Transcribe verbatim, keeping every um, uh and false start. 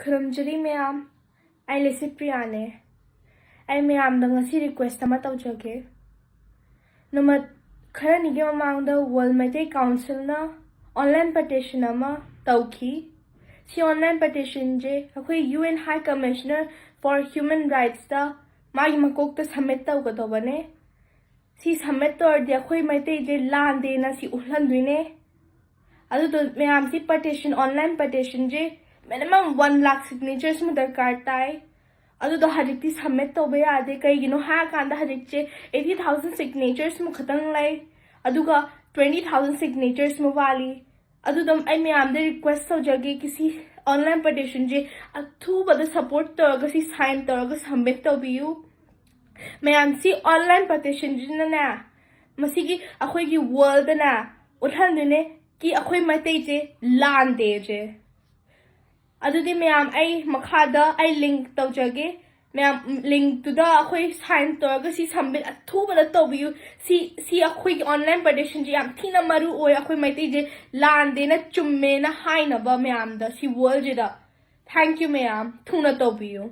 ꯈꯨꯔꯨꯝꯖꯔꯤ ꯃꯌꯥꯝ꯫ ꯑꯩ ꯂꯤꯁꯤꯄ꯭ꯔꯤꯌꯥꯅꯦ꯫ ꯑꯩ ꯃꯌꯥꯝꯗ ꯉꯁꯤ request ꯑꯃ ꯇꯧꯖꯒꯦ꯫ ꯅꯨꯃꯤꯠ ꯈꯔꯅꯤꯒꯤ ꯃꯃꯥꯡꯗ World Meitei Councilꯅ online petition ꯑꯃ ꯇꯧꯈꯤ꯫ ꯁꯤ online petitionꯁꯦ ꯑꯩꯈꯣꯏ UN High Commissioner for Human Rightsꯇ ꯃꯥꯒꯤ ꯃꯀꯣꯛꯇ submit ꯇꯧꯒꯗꯧꯕꯅꯦ꯫ ꯁꯤ submit ꯇꯧꯔꯗꯤ ꯑꯩꯈꯣꯏ ꯃꯩꯇꯩꯁꯦ ꯂꯥꯟꯗꯦꯅ ꯁꯤ ꯎꯠꯍꯟꯗꯣꯏꯅꯦ꯫ ꯑꯗꯨꯗꯣ ꯃꯌꯥꯝꯁꯤ petition, online petitionꯁꯦ minimum one lakh signaturesꯃꯨꯛ ꯗꯔꯀꯥꯔ ꯇꯥꯏ꯫ ꯑꯗꯨꯗꯣ ꯍꯧꯖꯤꯛꯇꯤ submit ꯇꯧꯕ ꯌꯥꯗꯦ꯫ ꯀꯩꯒꯤꯅꯣ ꯍꯥꯏꯔꯀꯥꯟꯗ ꯍꯧꯖꯤꯛꯁꯦ eighty thousand signaturesꯃꯨꯛ ꯈꯛꯇꯪ ꯂꯩ, ꯑꯗꯨꯒ twenty thousand signaturesꯃꯨꯛ ꯋꯥꯠꯂꯤ꯫ ꯑꯗꯨꯗꯣ ꯑꯩ ꯃꯌꯥꯝꯗ request ꯇꯧꯖꯒꯦ ꯀꯤ ꯁꯤ online petitionꯁꯦ ꯑꯊꯨꯕꯗ support ꯇꯧꯔꯒ ꯁꯤ sign ꯇꯧꯔꯒ submit ꯇꯧꯕꯤꯌꯨ꯫ ꯃꯌꯥꯝ, ꯁꯤ online petitionꯁꯤꯅꯅꯦ, ꯃꯁꯤꯒꯤ ꯑꯩꯈꯣꯏꯒꯤ worldꯗꯅꯦ ꯎꯠꯍꯟꯗꯣꯏꯅꯦ ꯀꯤ ꯑꯩꯈꯣꯏ ꯃꯩꯇꯩꯁꯦ ꯂꯥꯟꯗꯦꯁꯦ꯫ ꯑꯗꯨꯗꯤ ꯃꯌꯥꯝ, ꯑꯩ ꯃꯈꯥꯗ ꯑꯩ link ꯇꯧꯖꯒꯦ꯫ ꯃꯌꯥꯝ, linkꯇꯨꯗ ꯑꯩꯈꯣꯏ sign ꯇꯧꯔꯒ ꯁꯤ submit ꯑꯊꯨꯕꯗ ꯇꯧꯕꯤꯌꯨ꯫ ꯁꯤ, ꯁꯤ ꯑꯩꯈꯣꯏꯒꯤ online petitionꯁꯦ ꯌꯥꯝ ꯊꯤꯅ ꯃꯔꯨ ꯑꯣꯏ꯫ ꯑꯩꯈꯣꯏ ꯃꯩꯇꯩꯁꯦ ꯂꯥꯟꯗꯦꯅ ꯆꯨꯝꯃꯦꯅ ꯍꯥꯏꯅꯕ ꯃꯌꯥꯝꯗ ꯁꯤ worldꯁꯤꯗ꯫ Thank you ꯃꯌꯥꯝ, ꯊꯨꯅ ꯇꯧꯕꯤꯌꯨ꯫